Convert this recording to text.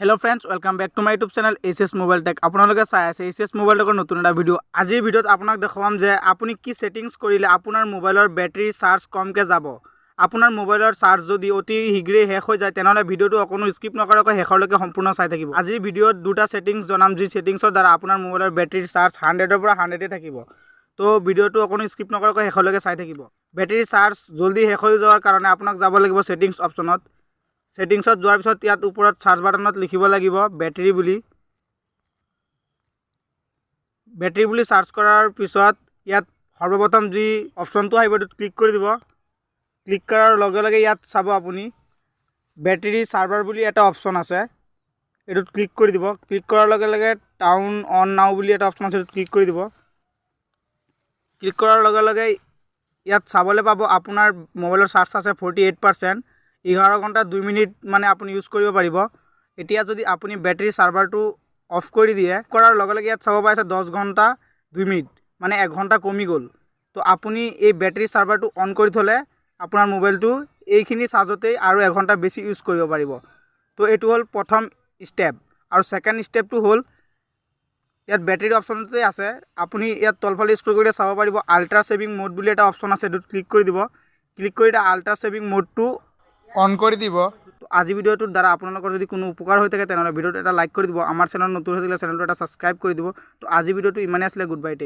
Hello friends, welcome back to my YouTube channel HS Mobile Tech। আপোনালোকে চাই আছে H S mobile টেকৰ নতুন এটা ভিডিঅ'। আজিৰ ভিডিঅ'ত আপোনাক দেখুৱাম যে আপুনি কি ছেটিংছ কৰিলে আপোনাৰ মোবাইলৰ বেটেৰী চাৰ্জ কমকৈ যাব। আপোনাৰ মোবাইলৰ চাৰ্জ যদি অতি শীঘ্ৰেই শেষ হৈ যায়, তেনেহ'লে ভিডিঅ'টো অকণো স্কিপ নকৰাকৈ শেষলৈকে সম্পূৰ্ণ চাই থাকিব। আজিৰ ভিডিঅ'ত দুটা ছেটিংছ জনাম, যি ছেটিংছৰ দ্বাৰা আপোনাৰ মোবাইলৰ বেটেৰীৰ চাৰ্জ 100ৰ পৰা 100েই থাকিব। তো ভিডিঅ'টো অকণো স্কিপ নকৰাকৈ শেষলৈকে চাই থাকিব। বেটেৰী চাৰ্জ জল্দি শেষ হৈ যোৱাৰ কাৰণে আপোনাক যাব লাগিব ছেটিংছ অপশ্যনত। ছেটিংছত যোৱাৰ পিছত ইয়াত ওপৰত চাৰ্চ বাটনত লিখিব লাগিব বেটেৰী বুলি। বেটেৰী বুলি চাৰ্চ কৰাৰ পিছত ইয়াত সৰ্বপ্ৰথম যি অপশ্যনটো আহিব, এইটোত ক্লিক কৰি দিব। ক্লিক কৰাৰ লগে লগে ইয়াত চাব আপুনি, বেটেৰী ছেভাৰ বুলি এটা অপশ্যন আছে, এইটোত ক্লিক কৰি দিব। ক্লিক কৰাৰ লগে লগে টাৰ্ণ অন নাও বুলি এটা অপশ্যন আছে, এইটোত ক্লিক কৰি দিব। ক্লিক কৰাৰ লগে লগে ইয়াত চাবলৈ পাব, আপোনাৰ মোবাইলৰ চাৰ্জ আছে 48%। 11 ঘণ্টা 2 মিনিট মানে আপুনি ইউজ কৰিব পাৰিব। এতিয়া যদি আপুনি বেটেৰী ছেভাৰটো অফ কৰি দিয়ে, কৰাৰ লগে লগে ইয়াত চাব পাইছে 10 ঘণ্টা 2 মিনিট, মানে এঘণ্টা কমি গ'ল। তো আপুনি এই বেটেৰী ছেভাৰটো অন কৰি থ'লে আপোনাৰ মোবাইলটো এইখিনি চাৰ্জতেই আৰু এঘণ্টা বেছি ইউজ কৰিব পাৰিব। তো এইটো হ'ল প্ৰথম ষ্টেপ। আৰু ছেকেণ্ড ষ্টেপটো হ'ল ইয়াত বেটেৰী অপশ্যনতে আছে। আপুনি ইয়াত তলফালে স্ক্ৰল কৰিলে চাব পাৰিব, আল্ট্ৰা ছেভিং মোড বুলি এটা অপশ্যন আছে, এইটোত ক্লিক কৰি দিব। ক্লিক কৰি আল্ট্ৰা ছেভিং মোডটো অন কৰি দিব। তো আজি ভিডিঅ'টোৰ দ্বাৰা আপোনালোকৰ যদি কোনো উপকাৰ হৈ থাকে, তেনেহ'লে ভিডিঅ'টো এটা লাইক কৰি দিব। আমাৰ চেনেল নতুন হৈ থাকিলে চেনেলটো এটা ছাবস্ক্ৰাইব কৰি দিব। তো আজি ভিডিঅ'টো ইমানেই আছিলে। Good bye, take.